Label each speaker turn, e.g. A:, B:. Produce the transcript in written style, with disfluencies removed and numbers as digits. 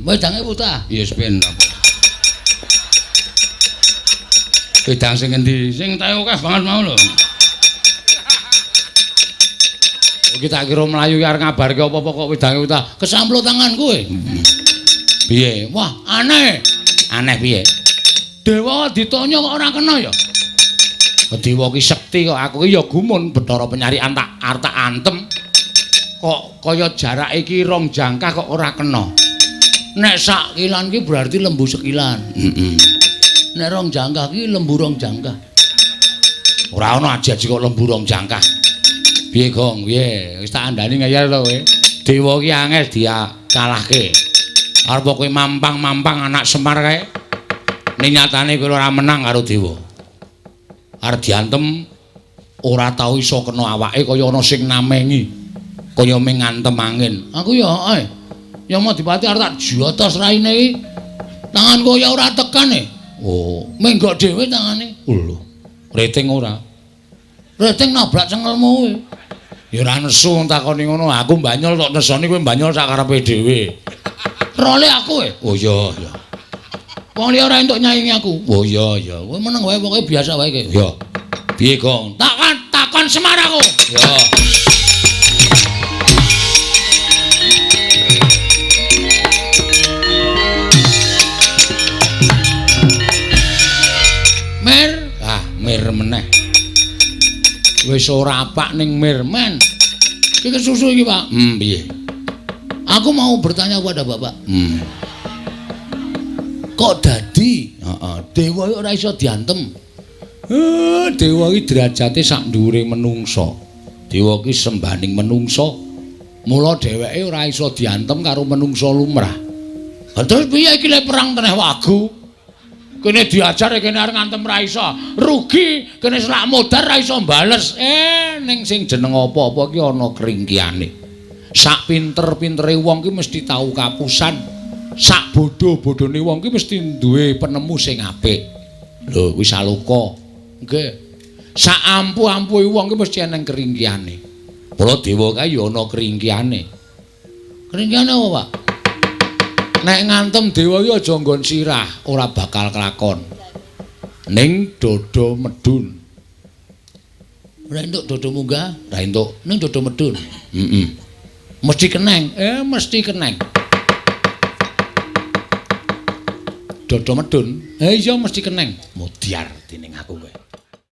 A: Wedange wutah. Ya wis ben apa. Wedang sing endi? Sing tae akeh banget mau lho. Iki tak kira mlayu ki arep ngabarke apa-apa kok wedange wutah. Kesamplo tangan kowe. Piye? Wah, aneh. Aneh piye? Dewa ditanya kok ora kena ya? Dewa ki sekti kok aku ki ya gumun Bathara Penyarikan tak arep tak antem. Kok kaya jarake iki rong jangkah kok ora kena. Nek sak kilan ki berarti lembu sekilan. Heeh. Nek rong jangkah ki lembu rong jangkah. Ora ana aji-aji kok lembu rong jangkah. Piye, Gong? Piye? Wis tak andani ngeyel to kowe. Dewa ki angel dikalahke. Arep kowe mampang-mampang anak Semar kae. Ning nyatane kowe ora menang karo dewa. Arep diantem ora tau iso kena awake kaya ana sing namengi. Kaya ming ngantem angin. Aku ya heeh. Ya Madipati arep tak jotos raine iki. Tanganku ya ora tekan e. Oh, menggok dhewe tangane. Lho. Reting ora? Reting nabrak cengelmu kowe. Ya ora nesu takoni ngono. Aku mbanyol tok nesoni kowe mbanyol sak karepe dhewe. Role aku e. Oh iya, iya. Wong liya ora entuk nyaingi aku. Oh iya, iya. Kowe meneng wae pokoke biasa wae kowe. Ya. Piye, Gong? Takon, takon Semar aku. Ya. Mir, ah mir meneh. Wis ora apak ning mirmen. Iki kesusu iki, Pak. Piye? Aku mau bertanya kepada Bapak. Kok dadi? Heeh, dewa iki ora iso diantem. Dewa iki derajate sak dhuwure menungsa. Dewa iki sembaning menungsa. Mula dheweke ora iso diantem karo menungsa lumrah. Lah terus piye iki lek perang teneh wagu? Kene diajar kene arep ngantem ra iso. Rugi, kene selak modar ra iso bales. Ning sing jeneng apa-apa ki ana kringkiane. Sak pinter-pintere wong ki mesti tau kapusan. Sak bodho-bodhone wong ki mesti duwe penemu sing apik. Lho, kuwi saloka. Nggih. Sak ampuh-ampuhe wong ki mesti eneng keringkiane. Mula dewa kae ya ana keringkiane. Keringkiane apa, Pak? Nek ngantem dewa iki aja nggon sirah, ora bakal kelakon. Ning dodo medun. Ora entuk dodo munggah, ora entuk. Ning dodo medun. Heeh. Mesti keneng. Mesti keneng. Dodo medun. Iya mesti keneng. Mudyar dening aku kowe.